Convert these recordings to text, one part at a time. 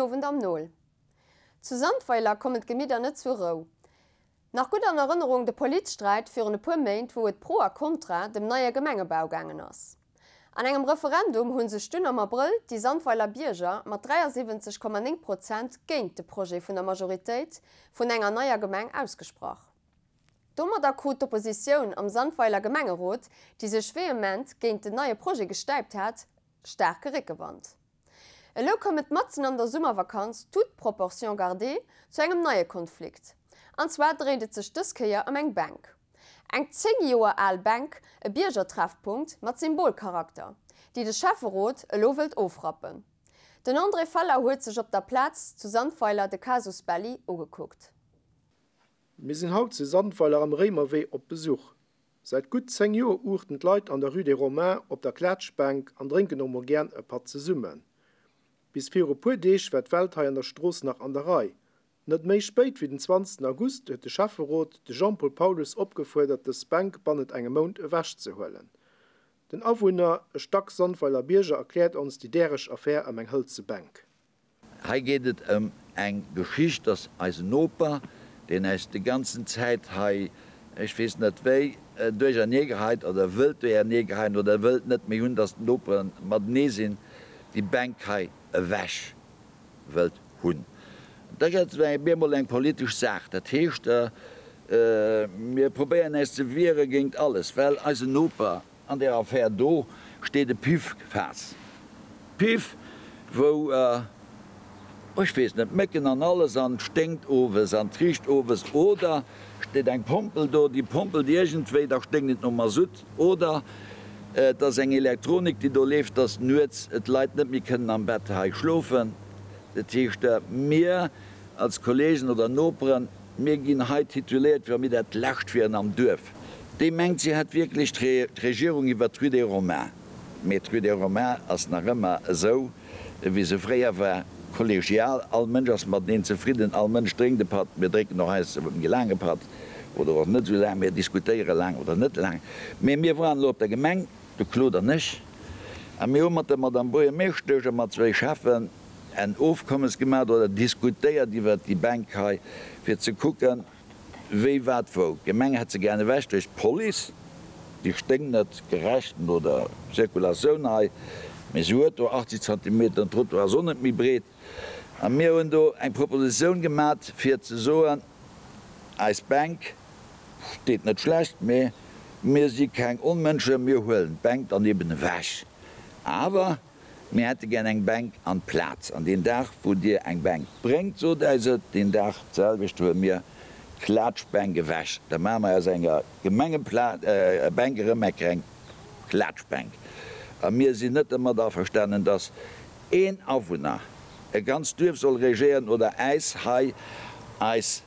Owend am Nol. Zu Sandweiler kommen d'Gemidder net zur Rou. Nach gutt an Erënnerung de Politsträit virun e puer Méint wou et pro a kontra dem neie Gemengebau gaangen ass. An engem Referendum hu sech dunn am Abrëll déi Sandweiler Bierger mat 73,9 Prozent géint de Projet vun der Majoritéit vun enger neier Gemeng ausgesprach. Domadder krut d'Oppositioun am Sandweiler Gemengerot, déi sech vehement géint den neie Projet gestäipt hat, staarke Réckewand. Elo koum et matzen an der Summervakanz, toute proportion gardée, zu engem neie Konflikt. An zwar dréint et sech dës Kéier ëm eng Bänk. Eng 10 Joer al Bänk, e Biergertreffpunkt mat Symbolcharakter, déi de Schäfferot elo wëllt ofrappen. Den André Feller huet sech op der Plaz zu Sandweiler de Casus Belli ugekuckt. Mir sinn haut zu Sandweiler am Réimerwee op Besuch. Säit gutt 10 Joer uuchten d'Leit an der Rue des Romains op der Klaatschbänk an drénken och mol gären e Patt zesummen. Bis viru puer Deeg war d'Welt hei an der Strooss nach an der Rei. Net méi spéit wéi den 20 August huet de Schäfferot de Jean-Paul Paulus opgefuerdert dës Bänk bannent engem Mount ewech ze huelen. Den Awunner, e Stack-Sandweiler Bierger erkläert ons déi däreg Affär ëm eng hëlze Bänk. Hei geet et ëm eng Geschicht, dass eisen Noper, deen äis déi ganzen Zäit hei, ech weess net wéi, duerchernee geheit oder wëllt duerchernee geheien oder wëllt net méi hunn, dass d'Nopere matenee sinn, déi Bänk hei ewech wëllt hunn. Da gëtt et op eemol eng politesch Saach. Dat heescht, mir probéieren äis ze wiere géint alles, well eisen Noper, An där Affär do steet e Piff-Faass. Piff, wou, ech weess net, Mécken an alles an 't sténkt owes an 't richt owes. Oder steet eng Pompel do, déi pompelt iergendwéi, da sténkt et no Masutt. Oder et ass eng Elektronik, déi do leeft, dass nuets d'Leit net méi kënnen am Bett hei schlofen. Dat heescht, mir als Kollegen oder Noperen, Mir ginn hei tituléiert, wéi wa mir dat Lescht wieren am Duerf. Déi mengt, si hätt wierklech d'Regierung iwwer d'Rue des Romains. Mee d'Rue des Romains ass nach ëmmer esou, wéi se fréier war, kollegial. All Mënsch ass mateneen zefridden, all Mënsch drénkt e Patt. Mir drénken och heiansdo e méi laange Patt oder och net esou laang. Mir diskutéiere laang oder net laang. Mee mir waren elo op der Gemeng, de Claude an ech, a mir hu mat der Madame Buergermeeschtesch a mat zwéi Schäffen, en Ofkommes gemat oder diskutéiert iwwert déi Bänk hei, fir ze kucken, wéi wat wou. D'Gemeng hätt se gären ewech duerch d'Police, déi sténg net gerecht no der Zirkulatioun hei, mee se huet do 80 Zentimeter, den Trottoir ass och net méi breet. A mir hunn do eng Propositioun gemat, fir ze soen, eis Bänk steet net schlecht, mee mir si keng Onmënschen, mir huelen d'Bänk dann eben ewech, awer Mir hätte gär eng Bänk an d'Plaz. An deen Dag, wou Dir eng Bänk bréngt, sot äis et, deen Dag d'selwecht huele mir d'Klaatschbänk ewech. Da maache mer aus enger Gemengebänk erëm eng kleng Klaatschbänk. A mir sinn net dermat averstanen, dass een Awunner e ganzt Duerf soll regéieren oder äis hei eis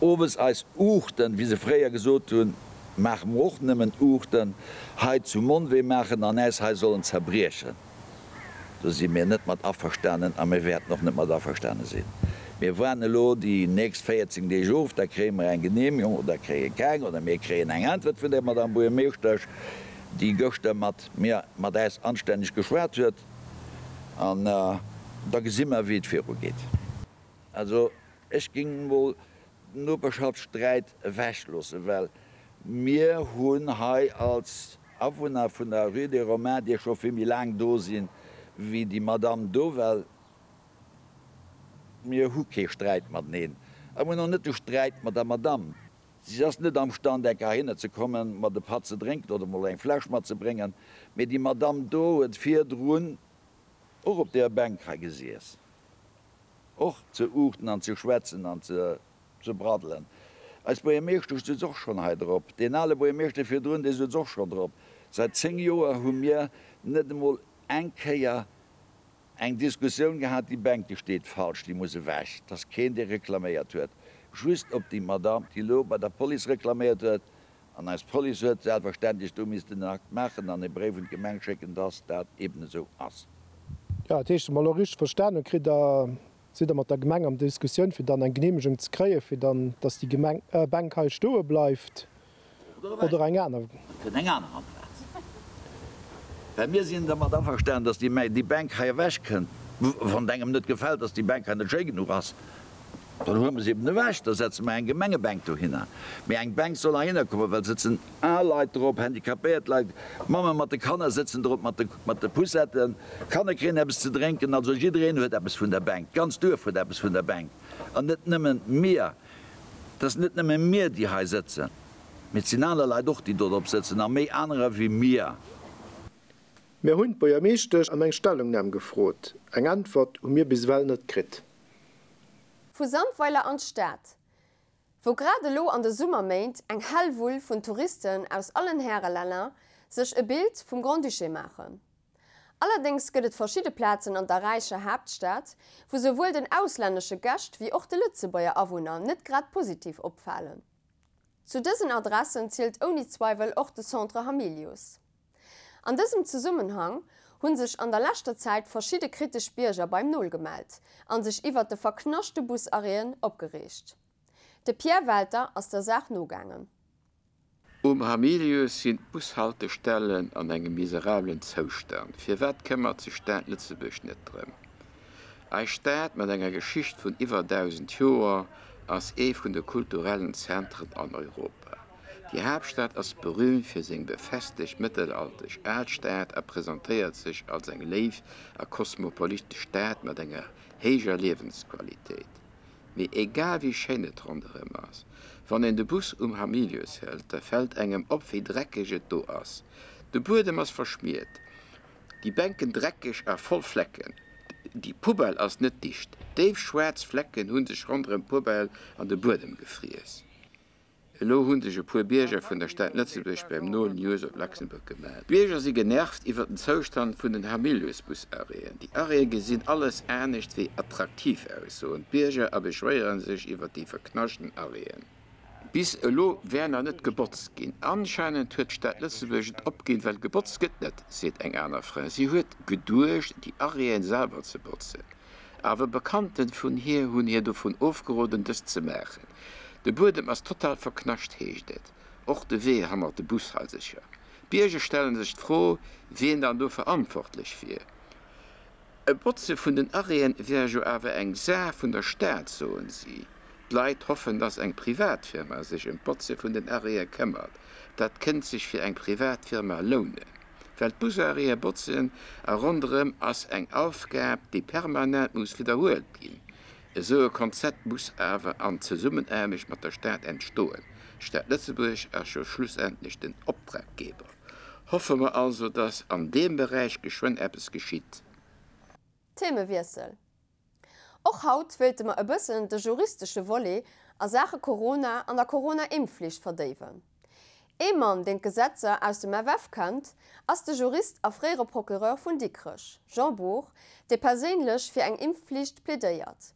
Owes eis Uuchten, wéi se fréier gesot hunn, maache mer och nëmmen Uuchten, hei zu Monwee maachen an äis hei sollen zerbriechen. Do si mir net mat averstanen a mir wäerten och net mat averstane sinn. Mir waarden elo déi nächst 14 Deeg of, da kréie mer eng Genehmigung oder kréie keng oder mir kréien eng Äntwert vun der Madame Buergermeeschtesch, déi gëschter mat mir, mat äis anstänneg geschwat huet an da gesi mer, wéi et virugeet. Also Ech géing mol den Noperschaftssträit ewech loossen, well mir hunn hei als Awunner vun der Rue des Romains, déi scho vill méi laang do sinn wéi déi Madame do, well mir hu kee Sträit mateneen a mir hunn och net de Sträit mat der Madame. Si ass net am Stand enk heihinner ze kommen, mat e Patt ze drénken oder mol eng Fläsch matzebréngen, mee déi Madame do huet virdrun och op deer Bänk hei gesiess. Och ze uuchten an ze schwätzen an ze braddelen. Eis Buergermeeschtesch sutz och schonn hei drop. Deen ale Buergermeeschter virdrun, dee sutz och schonn drop. Säit 10 Joer hu mir net emol eng Kéier eng Diskussioun gehat, déi Bänk, déi steet falsch, déi muss ewech. Et ass keen, dee reklaméiert huet. Just op déi Madame, déi elo bei der Police reklaméiert huet, An eis Police huet selwerständlech do missten en Akt maachen an e Bréif un d'Gemeng schécken, dass dat eben esou ass. Jo, dat heescht, wa mer elo richteg verstan hunn, kritt Der, sidd Der mat der Gemeng am Diskussioun, fir dann eng Genehmegung ze kréien, fir dann, dass déi Gemeng, Bänk hei stoe bleift oder eng aner. Et kënnt eng aner amplaz. Well mir sinn dermat averstanen, dass déi, déi Bänk hei ewechkënnt. Wann et engem net gefält, dass déi Bänk hei net schéi genuch ass, dann huele mer se eben ewech, da setze mer eng Gemengebänk dohinner. Mee eng Bänk soll heihinner kommen, well sëtzen al Leit drop, handicapéiert Leit, Mamme mat de Kanner sëtzen drop mat de Poussetten, Kanner kréien eppes ze drénken. Also jiddereen huet eppes vun der Bänk, d'ganz Duerf huet eppes vun der Bänk an net nëmmen mir. Et ass net nëmme mir, déi hei sëtzen, mee et sinn aner Leit och, déi do drop sëtzen a méi anerer wéi mir. Mir hunn d'Buergermeeschtesch ëm eng Stellungnam gefrot. Eng Äntwert hu mir bis ewell net kritt. Vu Sandweiler an d'Stad, wou grad elo an de Summerméint eng Hellwull vun Touristen aus allen Härelänner sech e Bild vum Grand-Duché maachen. Allerdéngs gëtt et verschidde Plazen an der räicher Haaptstad, wou souwuel den auslännesche Gäscht wéi och de Lëtzebuerger Awunner net grad positiv opfalen. Zu dësen Adressen zielt ouni Zweiwel och de Centre Hamilius. An dësem Zesummenhang hu sech an der leschter Zäit verschidde kritesch Bierger beim Nol gemellt an sech iwwert de verknaschte Busarrêten opgereegt. De Pierre Welter ass der Saach nogaangen. Um Hamilius sinn d'Bushaltestellen an engem miserablen Zoustand. Firwat këmmert sech d'Stad Lëtzebuerg net drëm? Eis Stad mat enger Geschicht vun iwwer 1.000 Joer ass ee vun de kulturellen Zentren an Europa. Déi Haaptstad ass berüümt fir seng befestegt mëttelalterlech Alstad a presentéiert sech als eng léif a kosmopolitesch Stad mat enger héijer Liewensqualitéit. Mee egal wéi schéin et ronderëm ass, wann een de Bus um Hamilius hëlt, da fält engem op wéi dreckeg et do ass. De Buedem ass verschmiert, déi Bänken dreckeg a voll Flecken, déi Poubelle ass net dicht, déif schwaarz Flecken hu sech ronderëm d'Poubelle an de Buedem gefriess. Elo hu sech e puer Bierger vun der Stad Lëtzebuerg beim Nol News op Luxembourg gemellt. D'Bierger si genervt iwwer den Zoustand vun den Hamilius-Bus-Arrêten. Déi Arrêtë gesinn alles anescht wéi attraktiv aus, soen d'Bierger a beschwéiere sech iwwer déi verknaschten Arrêten. Bis elo wär nach net gebotzt ginn. Anscheinend huet d'Stad Lëtzebuerg et opginn, well gebotzt gëtt net, seet eng aner Fra. Si huet geduecht, déi Arrêten selwer ze botzen. Awer Bekannten vun hir hunn hir dovun ofgeroden, dëst ze maachen. De Buedem ass total verknascht, heescht et. Och de Wee hannert de Bushaisercher. D'Bierger stelle sech d'Fro, wien dann do verantwortlech wier. E Botze vun den Arrêten wär jo awer eng Saach vun der Stad, soen si. D'Leit hoffen, datt eng Privatfirma sech ëm d'Botze vun den Arrêtë këmmert. Dat kënnt sech fir eng Privatfirma lounen. Well d'Busarrêtë botzen a ronderëm ass eng Aufgab, déi permanent muss widderhuelt ginn. Esou e Konzept muss awer an Zesummenaarbecht mat der Stad entstoen. D'Stad Lëtzebuerg ass jo schlussendlech den Optraggeber. Hoffe mer also, dass an deem Beräich geschwënn eppes geschitt. Themewiessel, Och haut wéilte mer e bëssen de juristesche Volet a Saache Corona an der Corona-Impfflicht verdéiwen. Ee Mann, deen d'Gesetzer aus dem FF kennt, ass de Jurist a fréiere Procureur vun Dikrech, Jean Bour, dee perséinlech fir eng Impfflicht plädéiert.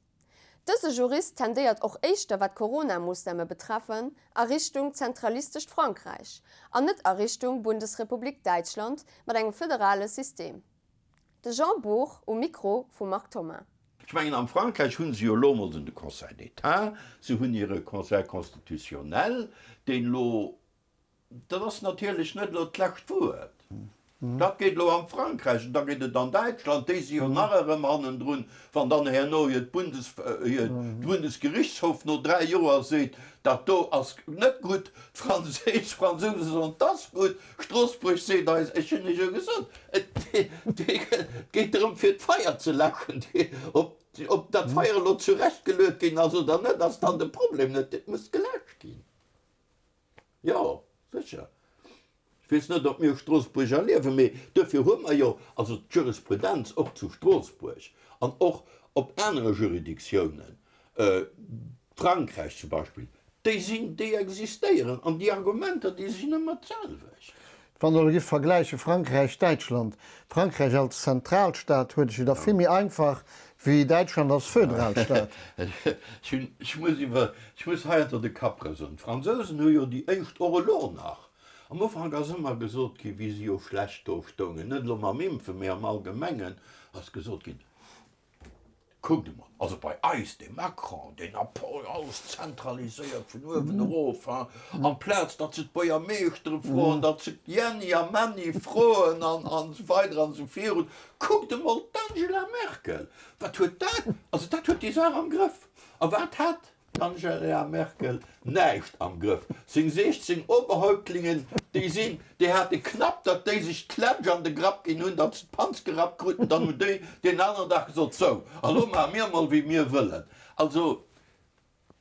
Dëse Jurist tendéiert och éischter, wat d'Corona-Moossname betreffen, a Richtung zentralistescht Frankräich an net a Richtung Bundesrepublik Däitschland mat engem federale System. De Jean Bour um Mikro vum Marc Thoma. Ech mengen, am Frankräich hu se jo elo emol de Conseil d'État, se hunn hire Conseil constitutionnel, deen elo, dat ass natierlech net elo d'lescht Wuert, dat geet elo am Frankräich an da geet et an Däitschland, déi si jo nach erëm hannendrun, wann dann herno hiert Bundes, hir Bundesgerichtshof no 3 Joer seet, dat do ass net gutt, d'Franséisch, d'Fransouse soen, 't ass gutt, Stroossbuerg seet eis, ech hunn Iech jo gesot, et geet drëm fir d'Feier ze läschen. Ob dat Feier elo zurecht geluet ginn ass oder net, ass dann de Problem net. Et muss geläscht ginn. Jo, sécher. Ech weess net, ob mir Stroossbuerg erliewen, mee duerfir hu mer jo also d'Jurisprudenz och zu Stroossbuerg an och op anere Juridictiounen, Frankräich zum Beispill, déi sinn, déi existéieren an déi Argumenter, déi sinn ëmmer d'selwecht. Wann Der elo giff vergläiche Frankräich, Däitschland, Frankräich als Zentralstaat huet et jo da vill méi einfach wéi Däitschland als Föderalstaat. Ech hunn, ech muss iwwer, ech muss heiansdo de Kapp rëselen. D'Fransousen hu jo déi éischt, och elo nach, am Ufank ass ëmmer gesot ginn, wéi si jo schlecht do stoungen, net elo mam Impfen, mee am Allgemengen ass gesot ginn,. Kuckt emol, also bei eis, dee Macron, deen Napoleon, alles zentraliséiert vun uewen erof, hein, amplaz datt se d'Buergermeeschtere froen, datt se d'Jenny a Männi froen an esou weider an esou virun. Kuckt emol d'Angela Merkel, wat huet dat, also dat huet déi Saach am Grëff. A wat hat D'Angela Merkel näischt am Grëff. Seng 16 Oberhäuptlingen, déi sinn, déi hate knapp, datt déi sech d'Klätsch an de Grapp ginn hunn, datt se d'Panz gerappt kruten, dann hunn déi deen aneren Dag gesot, sou, a lo maache mir emol wéi mir wëllen. Also,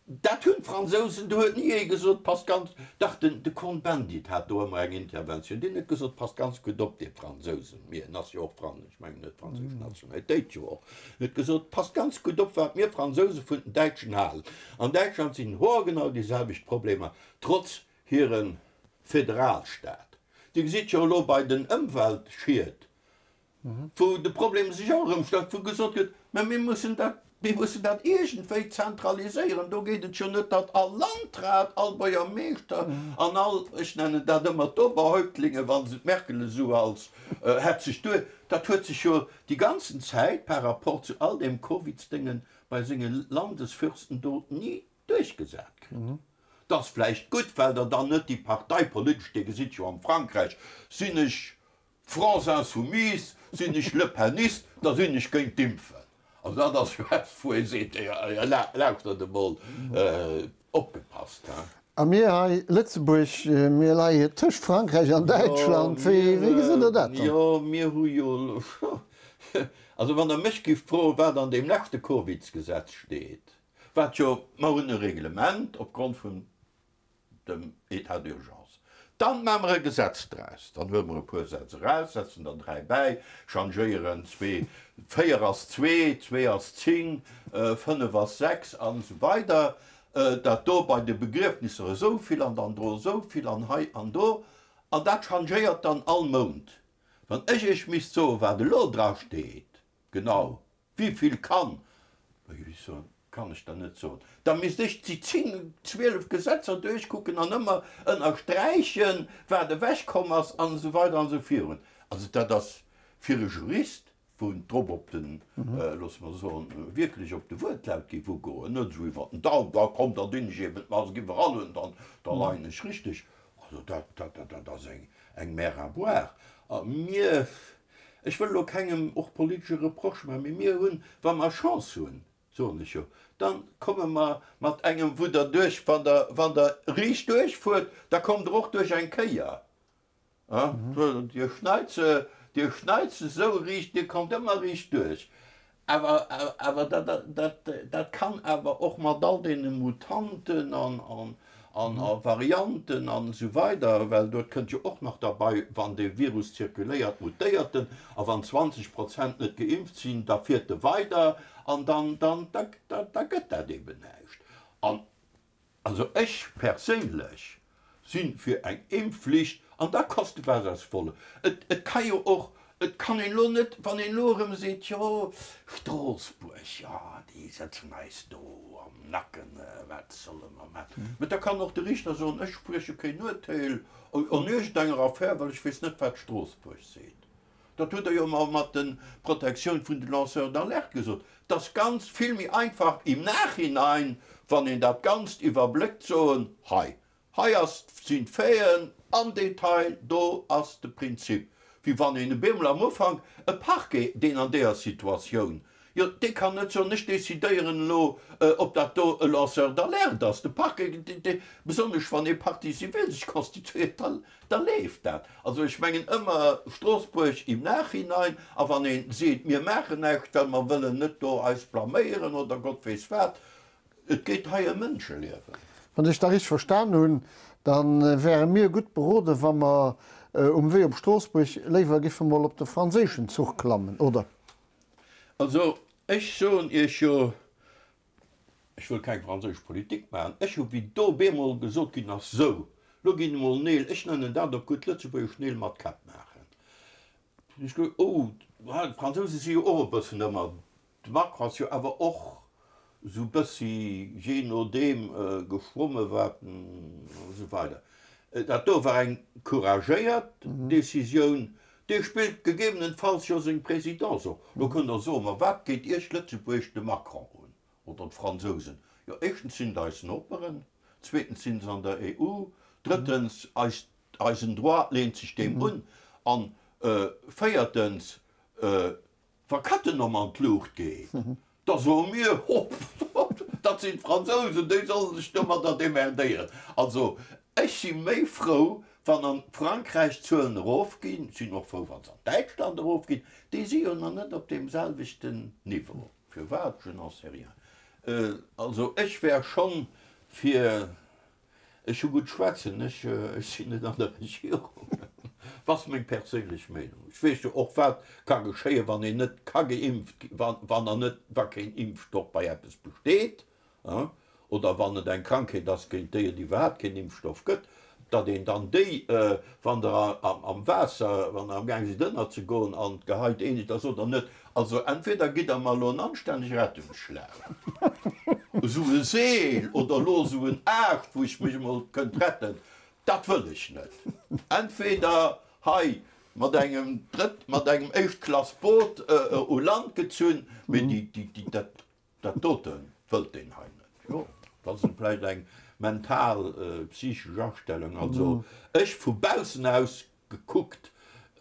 dat hunn d'Fransousen, do huet ni ee gesot, passt ganz, dach den de Cohn-Bendit hat do ëmmer eng Interventioun, deen huet gesot, passt ganz gutt op, dir Fransousen, mir, en ass jo och Fran, ech mengen, en huet franséisch Nationalitéit jo och, huet gesot, Passt ganz gutt op, wat mir Fransouse vun den Däitschen halen. An Däitschland sinn hoergenau déi selwecht Problemer, trotz hire Federalstaat. Dir gesitt jo elo bei den Ëmweltschied, wou de Problem sech och erëm stellt, wou gesot gëtt, Mä mir mussen dat, mir mussen dat iergendwéi zentraliséieren. Do geet et jo net, datt all Landrat, all Buergermeeschter an all, ech nennen dat ëmmer d'Oberhäuptlinge, wa se d'Merkel esou als hetzeg duer, dat huet sech jo déi ganzen Zäit par rapport zu all deem Covidsdéngen bei senge Landesfürsten do ni duerchgesat kritt. Dat ass vläicht gutt, well der dann net déi parteipolitesch, Dir gesitt jo am Frankräich, sinn ech France Insoumise, sinn ech Lepenist, da sinn ech géint d'Impfen. Also dat ass jo eppes, wou ee seet, lauschtert emol, opgepasst, hein. A mir hei, Lëtzebuerg, mir leie tëscht Frankräich an Däitschland. Wéi gesitt Der dat dann? Jo, mir hu jo elo, also wann Der mech gifft froen, wat an deem leschte Covidsgesetz steet, wat jo, mer hunn e Reglement opgrond vun dem État d'urgence. Dann maache mer e Gesetz draus. Dann huele mer e puer Sätz eraus, setzen der dräi bäi, changéieren zwee, véier ass zwee, zwee ass zéng, fënnef ass sechs an esou weider. Dat do bei de Begriefnisser esou vill an dann do esou vill an hei an do. An dat changéiert dann all Mount. Wann ech Iech misst soen, wat elo drasteet, genau, Wéivill kann, da géif ech soen, kann ech der net soen. Da misst ech déi 10, 12 Gesetzer duerchkucken an ëmmer ënnersträichen, wat ewechkomm ass an esou weider an esou virun. Also dat ass fir e Jurist, wou en drop op den, loosse mer soen, wierklech op de Wuertlaut géif ugoen, net esou iwwer den Daum, da komm, da dinn ech eben d'Mask iwwerall un, dann da leien ech richteg. Also dat, dat, dat ass eng, eng Mer à boire. A mir, Ech wëll elo kengem och politesche Reproche maachen, mee mir hunn, wa mer Chance hunn, soen ech jo, da komme mer mat engem, wou Der duerch, wann Der, wann Der riicht duerchfuert, da kommt Der och duerch eng Kéier. Dir schneit se, Dir schneit se esou riicht, Dir kommt ëmmer riicht duerch. Awer, awer dat, dat, dat kann awer och mat all deene Mutanten an, an, an a Varianten an esou weider, well dot kënnt jo och nach derbei, wann dee Virus zirkuléiert, mutéiert en, a wann 20 Prozent net geimpft sinn, da fiert e weider an dann, dann, da, da, da gëtt dat eben näischt. An Also ech perséinlech si fir eng Impfflicht an da koste was es wolle. Et et ka jo och, et kann een elo net, wann een elo erëm seet, jo Stroossbuerg, jo déi sëtzen eis do am Nacken, wat solle mer maachen? Mä da kann och de Riichter soen, ech sprieche keen Urteel an iergendenger Affär, well ech weess net wat Stroossbuerg seet. Dat hutt Der jo emol mat de Protektioun vun de Lanceurs d'alerte gesot. Et ass ganz vill méi einfach im Nachhinein, wann een dat Ganzt iwwerbléckt, soen, hei, hei ass, sinn d'Faiten am Detail, do ass de Prinzip, wéi wann een op eemol am Ufank e Parquet, deen an deeër Situatioun, jo, dee kann net soen, ech decidéieren elo, ob dat do e Lanceur d'alerte ass. De Parquet, dee, besonnesch wann ee Partie civile sech constituiert, da Da leeft dat. Also ech mengen ëmmer Stroossbuerg im Nachhinein. A wann ee seet, mir maachen näischt, well mer wëllen net do eis blaméieren oder Gott weess wat, et geet hei ëm Mënscheliewen. Wann ech da richteg verstan hunn, da wäre mir gutt beroden, wa mer um Wee op Stroossbuerg léiwer giffe mol op de franséischen Zuch klammen, oder? Also ech soen Iech jo, Ech wëll keng franséisch Politik maachen. Ech hu wéi do bemol gesot ginn ass, sou, lo ginn emol Neel, ech nennen dat op gutt Lëtzebuergesch Neel mat Käpp maachen. Hunn ech geduecht, oh, d'Fransouse si jo och e bëssen ëmmer, de Macron ass jo awer och esou bëssi jee nodeem geschwomme wat en, an esou weider. Dat do war eng couragéiert Décisioun. Dee spillt gegebenenfalls jo seng Présidence och. Lo kënnt Der soen, ma wat geet Iech Lëtzebuerg de Macron un oder d'Fransousen? Jo, éischtens sinn et eis Noperen, zweetens sinn se an der EU, drëttens, eis, eisen Droit leent sech deem un an véiertens, Wa Cattenom an d'Luucht geet, da soe mir, Hopp, hopp, dat sinn d'Fransousen, déi solle sech domadder demerdéieren. Also ech si méi frou, wann a Frankräich d'Zuelen erofginn, ech sinn och frou, wa se an Däitschland erofginn, déi si jo nach net op deem selwechten Niveau. Firwat, je n'en sais rien. Also ech wär schonn fir Ech hu gutt schwätzen, ech sinn net an der Regierung. Ass meng perséinlech Meenung. Ech weess jo och wat ka geschéien, wann een net ka geimpft ginn, wann der net, wa keen Impfstoff bei eppes besteet, oder wann et eng Krankheet ass, géint déi et iwwerhaapt keen Impfstoff gëtt, datt een dann déi, wann der am Waasser, wann der amgaang sidd ënnerzegoen an et geheit een iech, da sot der net, Also entweder gitt der mer elo en anstännege Rettungsschlauch, esou e Seel oder elo esou en Aascht, wou ech mech emol kënnt retten, dat wëll ech net. Entweder hei mat engem Drëtt, mat engem Éischtklass-Boot u Land gezunn, mee déi, déi, déi, dat, dat dote wëllt deen hei net. Jo, dat ass vläicht eng mental, psychesch Astellung. Also ech vu baussen aus Gekuckt,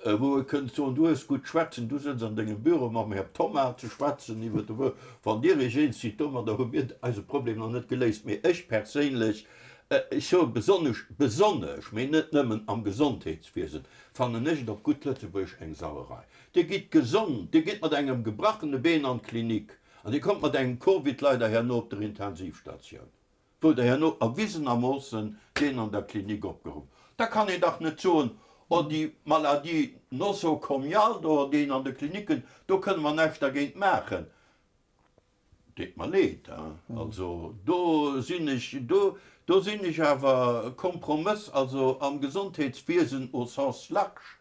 wou e kënnt soen, du hues gutt schwätzen, du sëtz an dengem Büro mam Här Thoma ze schwätzen iwwer de, wann Dir Iech eens sidd domadder, hu mir eise Problem nach net geléist. Mee ech perséinlech, ech soe besonnesch, besonnesch, mee net nëmmen am Gesondheetswiesen, fannen ech et op gutt Lëtzebuergesch eng Sauerei. Dir gitt gesond, Dir gitt mat engem gebrachene Been an d'Klinik an Dir kommt mat engem Covid leider herno op der Intensivstatioun. Wou der herno erwisenermoossen deen an der Klinik opgeruff. Da kann een dach net soen, oh déi Maladie nosocomiale do, déi an de Kliniken, do kënne mer näischt dergéint maachen. Deet mer leed, hein. Also do sinn ech, do, do sinn ech awer Kompromëss, also am Gesondheetswiesen au sens large.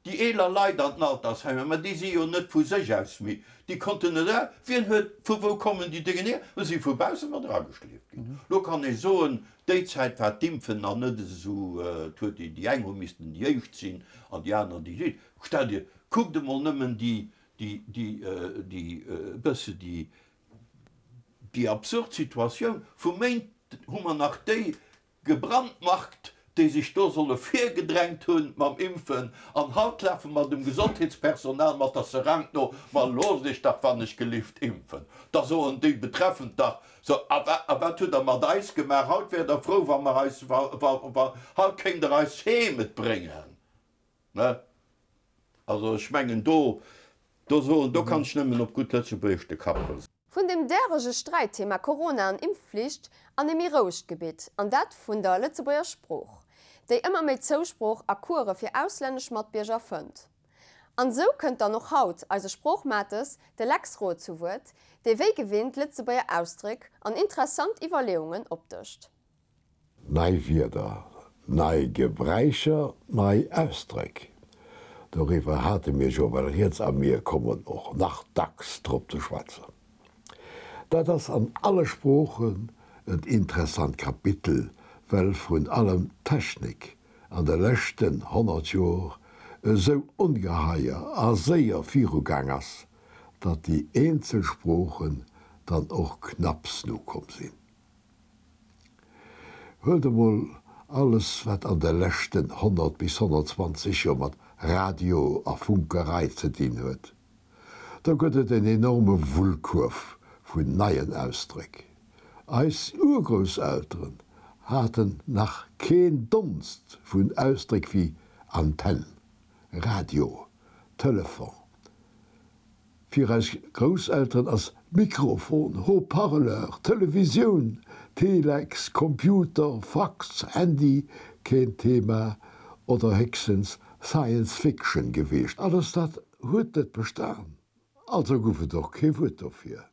Déi eeler Leit an den Altersheimer, ma déi si jo net vu sech aus méi, déi konnten net era, wien huet, vu wou kommen déi Déngen hier? Mä si vu bausse mat erageschleeft ginn. Lo kann ee soen, déi Zäit war d'Impfen nach net esou, et huet déi, déi eng hu missten déi éischt sinn an déi aner déi zweet. Stellt Dir, kuckt emol nëmmen déi, déi, déi, déi e bësse déi, déi absurd Situatioun, vu Méint hu mer nach déi, Gebrandmarkt, déi sech do solle virgedrängt hunn mam Impfen, an haut lafe mer dem Gesondheetspersonal mat der Seringue no, ma loosst iech dach wann ech gelift impfen. Da soen déi Betreffend dach, so a a wat hutt der mat eis gemaach, haut wäert der frou wa mer eis, wa wa haut kéint der eis heem et bréngen. Ne? Also ech mengen do, do soen, do kann ech nëmmen op gutt Lëtzebuergesch de Kapp rëselen. Vun dem därege Sträitthema Corona an Impfflicht an e méi rouegt Gebitt, an dat vun der Lëtzebuerger Sprooch, déi ëmmer méi Zousprooch a Course fir auslännesch Matbierger fënnt. An esou kënnt dann och haut eise Sproochmates, de Lex Roth zu Wuert, dee wéi gewinnt Lëtzebuerger Ausdréck an interessant Iwwerleeungen opdëscht. Nei Wierder, nei Gebräicher, nei Ausdréck, doriwwer hate mir jo well rieds a mir kommen och nach dacks drop ze schwätzen. Dat ass an alle Sproochen en interessant Kapitel, well vrun allem d'Technik an de leschten 100 Jor esou ongeheier a séier virugaang ass, datt déi eenzel Sproochen dann och knapps nokomm sinn. Huelt emol alles, wat an de leschten 100 bis 120 Joer mat Radio a Funkerei ze dinn huet. Do gëtt et en enorme Wullkuerf vun neien Ausdréck. Eis Urgrousselteren haten nach keen Donst vun Ausdréck wéi Antenn, Radio, Telefon. Fir eis Grousselteren ass Mikrofon, Haut-parleur, Televisioun, Telex, Computer, Fax, Handy keen Thema oder héchstens Science Fiction gewiescht. Alles dat huet net bestan, also gouf et och kee Wuert dofir.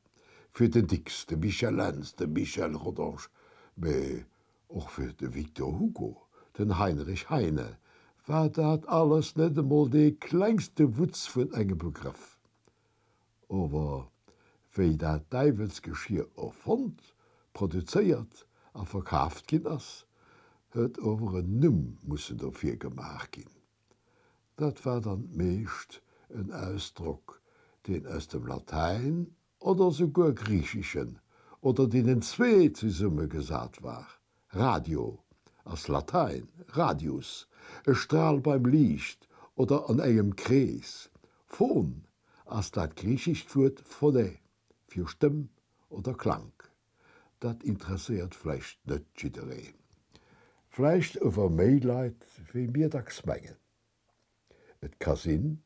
Fir den Dicks, de Michel Lentz, de Michel Rodange, mee Och fir de Victor Hugo, den Heinrich Heine, war dat alles net emol dee klengste Wutz vun engem Begrëff. Ower wéi dat Däiwelsgeschier erfonnt, produzéiert a verkaaft ginn ass, huet ower en Numm mussen dofir gemaach ginn. Dat war dann d'meescht en Ausdrock, deen aus dem Latäin oder souguer Griicheschen oder deenen zwee zesummegesat war. Radio ass Latäin, radius, e Stral beim Liicht oder an engem Krees. Phon ass dat griichescht Wuert phone fir Stëmm oder Klank. Dat interesséiert vläicht net jiddereen. Vläicht ower méi Leit wéi mir dacks mengen. Et ka sinn,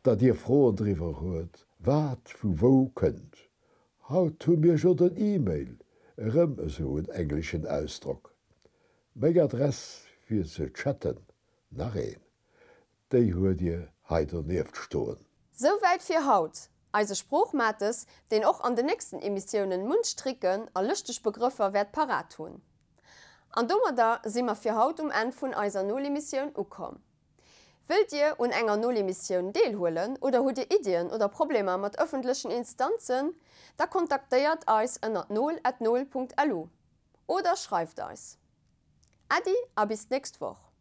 datt Dir Froen driwwer huet, wat vu wou kënnt. Haut hu mir jo den E-Mail, erëm esou en engleschen Ausdrock. Meng Adress fir ze chatten, nach een, déi huet Dir hei donieft stoen. Souwäit fir haut. Eise Sproochmates, deen och an den nächsten Emissiounen munch Tricken a lëschteg Begrëffer wäert parat hunn. An domadder si mer fir haut um Enn vun eiser Nolemissioun ukomm. Wëllt Dir un enger Nolemissioun deelhuelen oder hutt Dir Iddien oder Problemer mat ëffentlechen Instanzen? Da kontaktéiert eis ënnert nol at nol Punkt lu oder schreift eis. Äddi a bis d'nächst Woch.